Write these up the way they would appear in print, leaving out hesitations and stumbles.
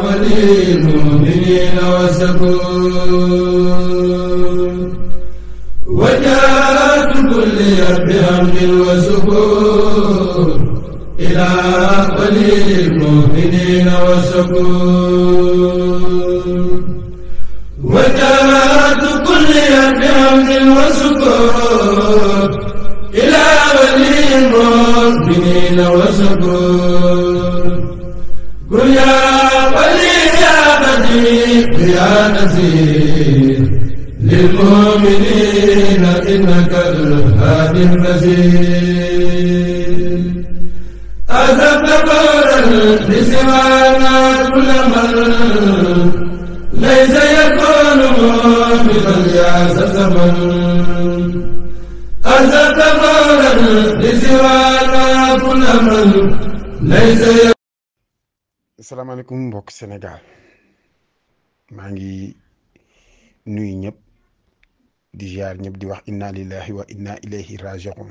وللمؤمنين وسكون وجاءت كل بحمد وسكون إلى ولي المؤمنين وسكون وجاءت كل بحمد وسكون إلى ولي المؤمنين وسكون قل يا ولي يا بديع يا نذير للمؤمنين إنك الهادي النذير أذهبت فورا لسوانا كل من ليس يكون مؤمنا يا زمن أذهبت فورا لسوانا كل من ليس يكون. asalaamaaleykum mbokk Sénégal maa ngi nuyu ñëpp di ziar ñëpp di wax inna lillahi wa inna ilayhi raji'un.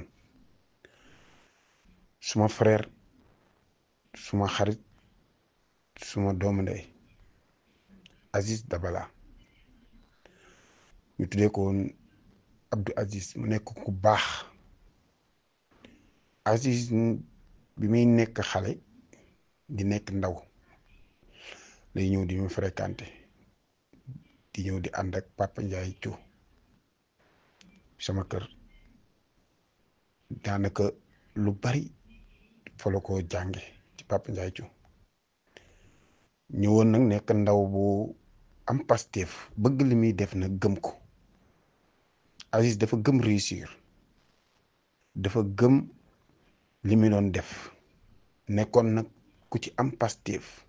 suma frère suma xarit suma doomu ndey Aziz Dabala ñu tuddee ko woon Abdou Aziz mu nekk ku baax. Aziz bi muy nekk xale di nekk ndaw lay ñëw di mu fréquenté di ñëw di ànd ak Papa Ndiaye Thiou sama kër daanaka lu bari fa la ko jànge ci Papa Ndiaye Thiou ñëwoon nag nekk ndaw bu am Pastef bëgg li muy def nag gëm ko. Aziz dafa gëm réussir dafa gëm li mu doon def nekkoon nag ku ci am Pastef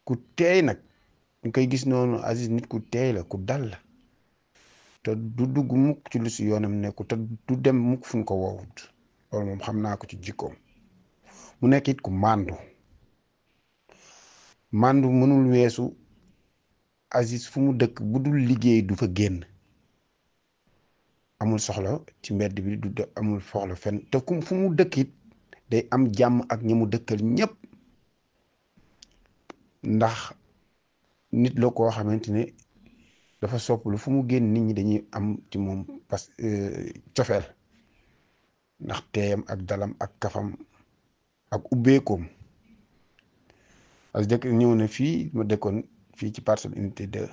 ku teey nag ñu koy gis noonu. Aziz nit ku teey la ku dal la te du dugg mukk ci lu si yoonam nekku te du dem mukk fu ñu ko woowut. loolu moom xam naa ko ci jikkoom. mu nekk it ku màndu mënul weesu Aziz fu mu dëkk bu dul liggéey du fa génn. amul soxla ci mbedd bi du amul soxla fenn te fu mu dëkk it day am jàmm ak ñi mu dëkkal ñépp ndax nit la koo xamante ne dafa sopplu fu mu génn nit ñi dañuy am ci moom cofeel ndax teeyam ak dalam ak kafam ak ubbeekoom. as dëkk ñëw na fii ma dëkkoon fii ci Parcelles Unité 2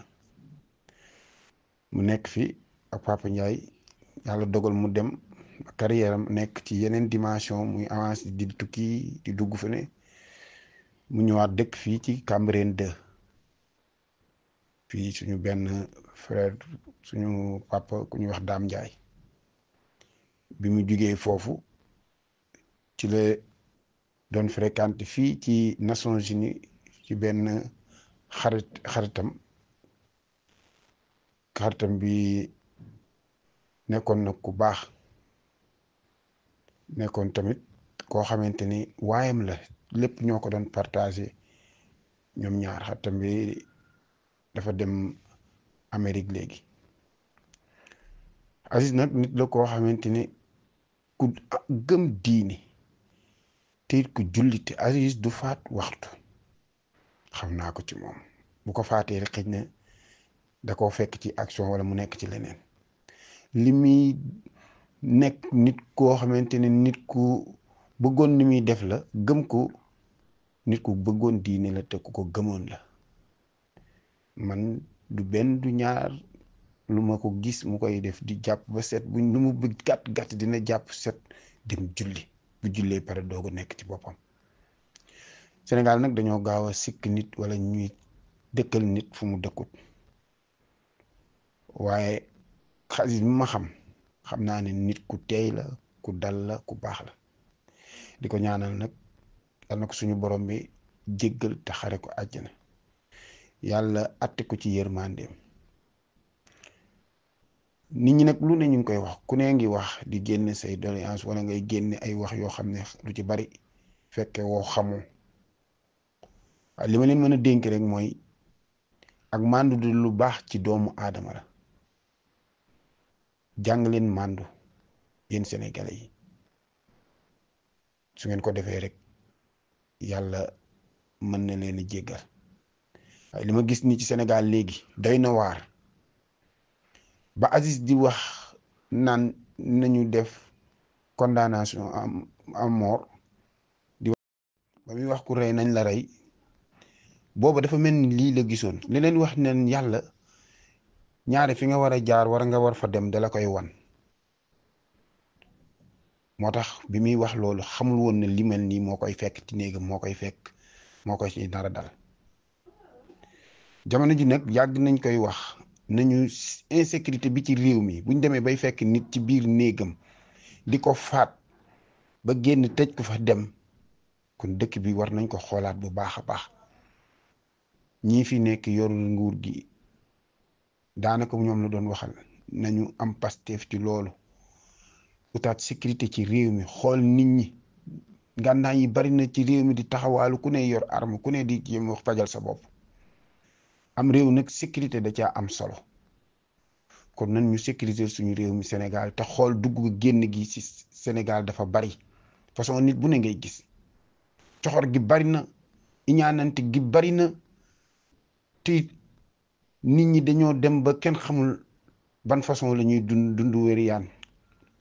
mu nekk fii ak Papa Ndiaye yàlla dogal mu dem carrière am nekk ci yeneen dimension muy avancé di tukki di dugg fu ne mu ñëwaat dëkk fii ci Cambérène 2 fii suñu benn frère suñu papa ku ñuy wax Dame Ndiaye bi mu jugee foofu ci la doon fréquenté fii ci Nations Unies ci benn xaritam bi nekkoon nag ku baax nekkoon tamit koo xamante ni waayam la lépp ñoo ko doon partagé ñoom ñaar. xaritam bi dafa dem Amérique léegi. Aziz nag nit la koo xamante ni ku gëm diini te it ku jullite. Aziz du faat waxtu xam naa ko ci moom. bu ko faatee rek xëj na da koo fekk ci action wala mu nekk ci leneen. li muy nekk nit koo xamante ne nit ku bëggoon ni muy def la gëm ko. nit ku bëggoon diine la te ku ko gëmoon la. man du benn du ñaar lu ma ko gis mu koy def di jàpp ba set bu lu mu bëgg gàtt dina jàpp set dem julli bu jullee pare doogu nekk ci boppam. Sénégal nag dañoo gaaw a sikk nit wala ñuy dëkkal nit fu mu dëkkut waaye Aziz bi ma xam naa ne nit ku teey la ku dal la ku baax la. di ko ñaanal nag yal na ko suñu borom bi jéggal te xare ko àjjana yàlla atte ko ci yërmandeem. nit ñi nag lu ne ñu ngi koy wax ku ne ngi wax di génne say doléance wala ngay génne ay wax yoo xam ne lu ci bari fekke woo xamoo. waaye li ma leen mën a dénk rek mooy ak màndu du lu baax ci doomu aadama la. jàng leen màndu yéen sénégalais yi su ngeen ko defee rek yàlla mën na leen a jéggal waaye li ma gis ni ci Sénégal léegi doy na waar ba Aziz di wax naan nañu def condamnation à mort di wax ba muy wax ku rey nañ la rey booba dafa mel ni lii la gisoon li leen wax neen yàlla ñaare fi nga war a jaar nga war fa dem dala koy wan moo tax bi muy wax loolu xamul woon ne li mel nii moo koy fekk ci néegam moo koy ci dara dal jamono ji nag yàgg nañ koy wax nañu insécurité bi ci réew mi buñ demee bay fekk nit ci biir néegam di ko faat ba génn tëj ko fa dem kon dëkk bi war nañ ko xoolaat bu baax a baax ñii fi nekk yorul nguur gi daanaka ñoom la doon waxal nañu am Pastef ci loolu utaat sécurité ci réew mi xool nit ñi ngànnaay yi bari na ci réew mi di taxawaalu ku ne yor arme ku ne di jéem wax fajal sa bopp am réew nag sécurité da caa am solo kon nan ñu sécuriser suñu réew mi Sénégal te xool dugg génn gi ci Sénégal dafa bari façon nit bu ne ngay gis coxor gi bari na iñaanante gi bari na te nit ñi dañoo dem ba kenn xamul ban façon la ñuy dund wéri yaan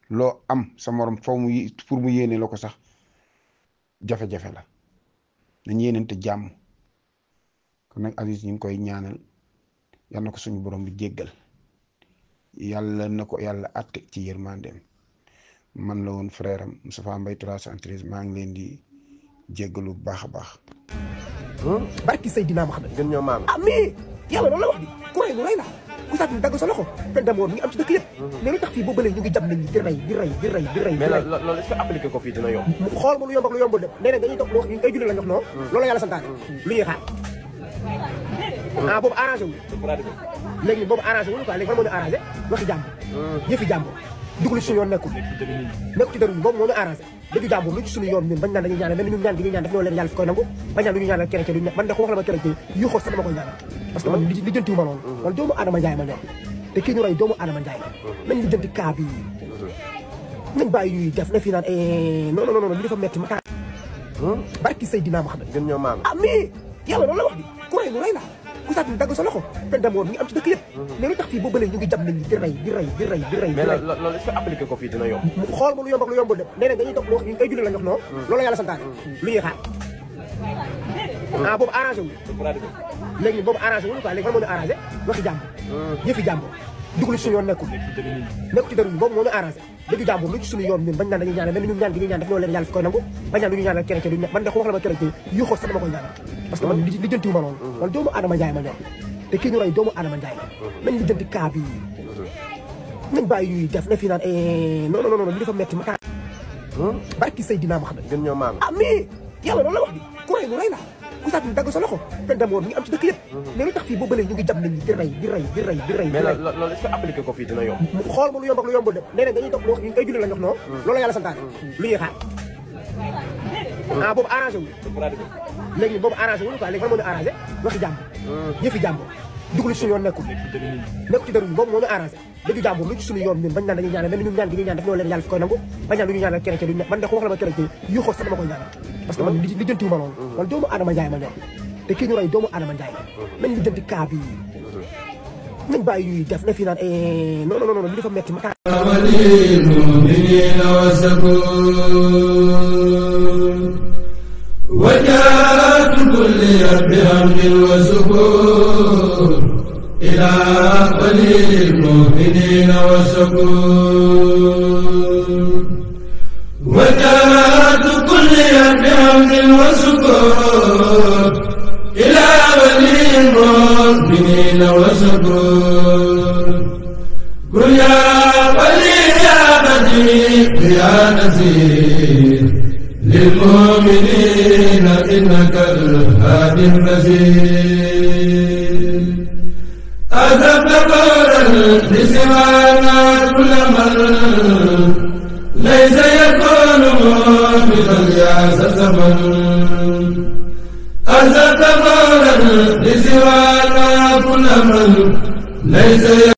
loo am sa morom faw mu pour mu yéene la ko sax jafe-jafe la nañ yéenante jàmm kon nag Aziz ñu ngi koy ñaanal yal na ko suñu borom bi jéggal yàlla na ko yàlla àtte ci yërmandeem man la woon frère am Moustapha Mbaye 313 maa ngi leen di jéggalu bu baax a baax. barki Seydina Muhammad gën ñoo maam. ah mais yàlla loolu la wax di ku rey lu rey la ku sàcc dagg sa loxo peine de mort mi ngi am ci dëkk yëpp. mais lu tax fii boobu ba léegi ñu ngi jam nit ñi di rey. mais loolu est-ce que appliqué ko fii dina yomb. xool ma lu yomb ak lu yombul dem nee nañ dañuy toog wax ay julli lañ wax noonu. loolu la yàlla santaane lu ñuy xaar. boobu arrangé wu léegi boobu arrangé wu quoi léegi fan moo ñu arrangé waxi jàmbur yëfi jàmbur dugg lu ci suñu yoon nekkul ci dëru boobu moo ñu arrangé dëgg jàmbur lu ci suñu yoon ñun bañ naan dañuy ñaanal mais ñun ñaan gi ñuy ñaan daf ñoo leen yàlla fi koy nangu bañ naan lu ñu ñaanal keneen duñ man de ko wax la ma keneen yu xool sax dama koy ñaanal parce que man li jëntiwu ma loolu man doomu Adama Njaay ma ñor te kii ñu rey doomu Adama Njaay nañ li jënti cas bi nañ bàyyi ñuy def na fii naan non li dafa metti ma barki Seydina Muhammad gën ñoo maam. ah mais yàlla loolu la wax di ku rey lu rey la ku sàcc dagg sa loxo peine de mort mi ngi am ci dëkk yëpp mais lu tax fii boobu ba léegi ñu ngi jam nit ñi di rey. mais loolu est-ce que appliqué ko fii dina yomb. xool ma lu yomb ak lu yombul dem nee nañ dañuy toog wax ay julli lañ wax noonu loolu la yàlla santaane lu ñuy xaar. boobu arrangé wu léegi boobu arrangé wu quoi léegi fan moo ñu arrangé waxi jàmbur yëfi jàmbur dugg lu ci suñu yoon nekkul ci dëru boobu moo ñu arrangé dëgg jàmbur lu ci suñu yoon ñun bañ naan dañuy ñaanal mais ñun ñaan gi ñuy ñaan daf ñoo leen yàlla fi koy nangu bañ naan lu ñu ñaanal keneen duñ man de ko wax la ma keneen yu xool sax dama koy ñaanal parce que man li jëntiwu ma loolu man doomu Adama Njaay ma ñor te kii ñu rey doomu Adama Njaay nañ li jënti cas bi nañ bàyyi ñuy def na fii naan non li dafa metti ma barki Seydina Muhammad gën ñoo maam. ah mais yàlla loolu la wax di ku rey lu rey la ku sàcc dagg sa loxo peine de mort mi ngi am ci dëkk yëpp mais lu tax fii boobu ba léegi ñu ngi jam nit ñi di rey. mais loolu est-ce que appliqué ko fii dina yomb. xool ma lu yomb ak lu yombul dem nee nañ dañuy toog wax ay julli lañ wax noonu loolu la yàlla santaane lu ñuy xaar. boobu arrangé wu léegi boobu arrangé wu quoi léegi fan moo ñu arrangé waxi jàmbur yëfi jàmbur dugg lu ci suñu yoon nekkul ci dëru boobu moo ñu arrangé dëgg jàmbur lu ci suñu yoon ñun bañ naan dañuy ñaanal mais ñun ñaan gi ñuy ñaan daf ñoo leen yàlla fi koy nangu bañ naan lu ñu ñaanal keneen duñ man de ko wax la ma keneen yu xool sax dama koy ñaanal parce que man li jëntiwu ma loolu man doomu Adama Njaay ma ñor te kii ñu rey doomu Adama Njaay nañ li jënti cas bi nañ bàyyi ñuy def na fii naan non li dafa metti ma وجاءت كل بحمد وسكون إلى قليل المؤمنين والسكون وجاءت كل بحمد وسكون إلى ولي المؤمنين وسكون قل يا ولي يا بديع يا نذير للمؤمنين إنك الهادي النذير أذهب قولا لسوانا كل من ليس يكون مؤمنا يا زمن أذهب قولا لسوانا كل من ليس